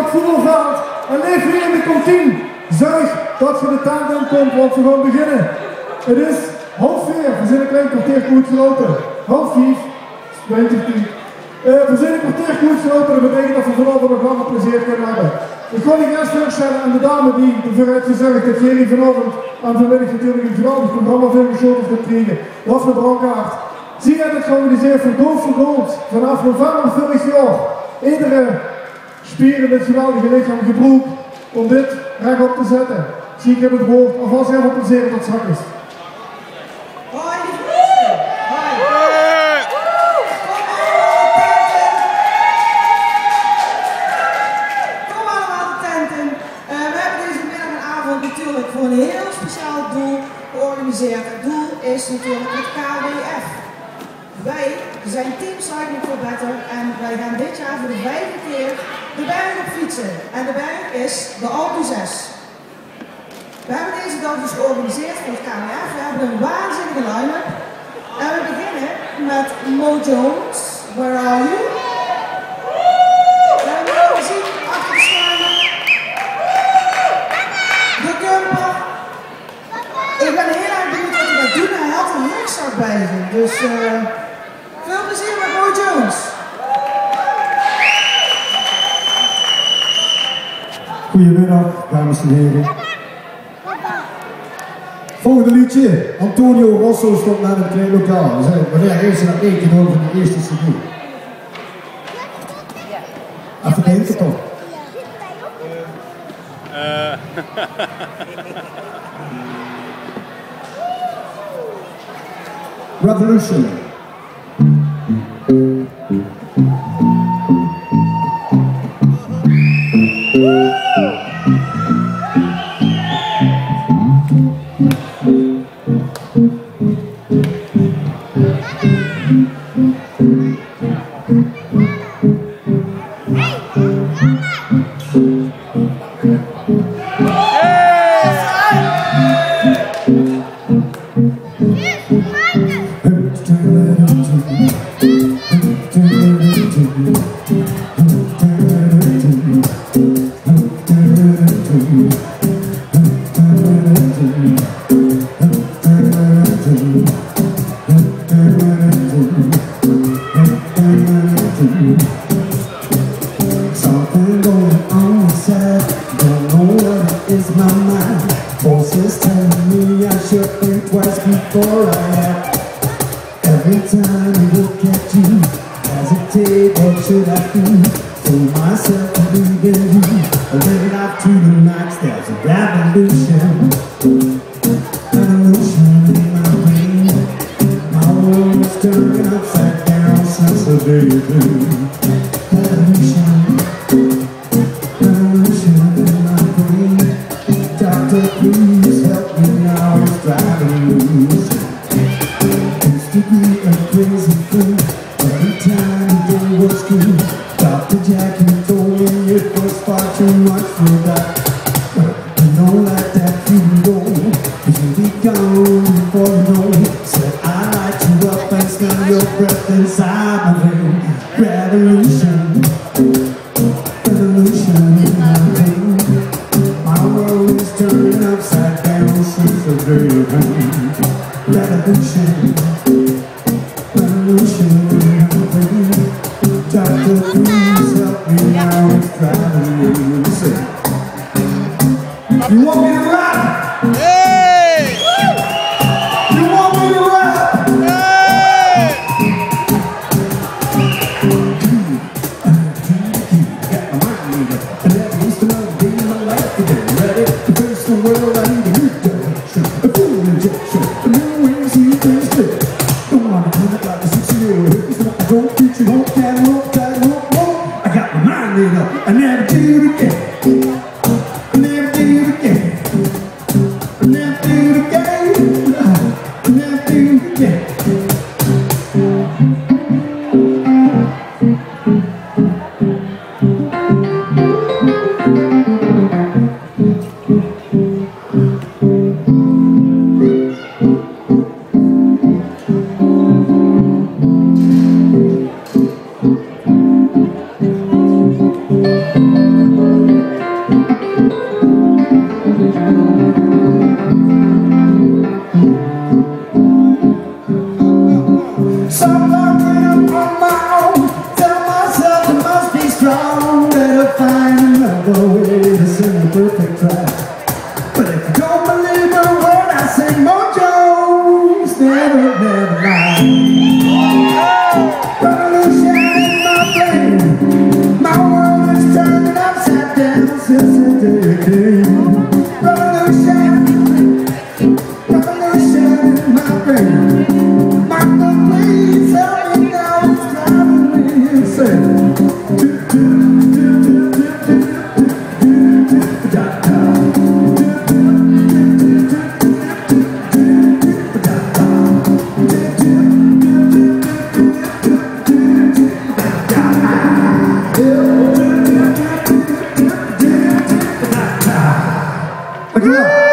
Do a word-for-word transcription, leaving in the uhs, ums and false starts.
Voetbalveld en leef hie in de kantien. Zörg dat geer de tent in kómp, want veer gaon beginne. 't Is haof veer, veer zeen e klein kerteerke oetgeloupe. Haof vief, twintig tien. Eh, veer zeen e kerteerke oetgeloupe, dat beteikent dat veer vanaovend nog langer plezeer kinne höbbe. Ich gaon uch ieës veurstelle aan de dame die d'rveur haet gezörg dat geer hie vanaovend en vanmiddig natuurlik e geweldig programma veurgesjoteld höb gekrege. Daphne Brouckaert. Zie haet 't georganiseerd veur Go for Gold vanaaf november vörig jaor. Edere spier in dit geweldige lichaam gebroek óm dit rechop te zètte. Zie krieg 't woord, alvas hiel väöl plezeer tot straks. Hoi, lieve mensen. Hoi. Kom allemaal de tent in. Kom allemaal de tent in. Eh, we hebben deze middag en avond natuurlijk voor een heel speciaal doel georganiseerd. Het doel is natuurlijk het K W F. Wij zijn Team Cycling for Better en wij gaan dit jaar voor de vijfde keer de berg op fietsen. En de berg is de Alpe d'Huez. We hebben deze dag dus georganiseerd voor het K W F. We hebben een waanzinnige line-up. En we beginnen met Mo Jones. Where are you? We hebben muziek achter de schermen. De Kumper. Ik ben heel erg benieuwd wat hij gaat doen. Hij had een rugzak bij zich. Dus eh, veel plezier met Mo Jones. Goedemiddag, dames en heren. Volgende liedje. Antonio Rosso stond naar het klein lokaal. Zei, wanneer heeft ze dat eentje door van de eerste C D? Even denken toch. Eh. Revolution. Something going on inside, don't know what is my mind. Voices telling me I should think twice before I act. Every time I look at you, hesitate, what should I do? Fool myself believing you. Living life to the max, there's a revolution. Revolution in my brain. My world is turning upside down since the day you came. Revolution. Revolution in my brain. Doctor, please help me now. It's driving me insane. Used to be a crazy fool. Every time the day was cool, Doctor Jack, you told me your first far too much for that. You don't let that feeling go, 'cause you'll be gone before you know. Said I light you up and smell your breath inside my vein. Revolution, revolution in my vein. My world is turning upside down since the day you came. Revolution. Revolution in my brain. Doctor, please help me now. It's driving me insane. You want me to rap? Hey! You want me to rap? Hey! Got my mind made up. I never used to love a day in my life today. Ready to face the world, I need a new direction. A full injection. A new way to see things clear. Don't wanna turn it like a six-year-old. My baby, my baby, please help me now. It's driving me insane. Dankjewel.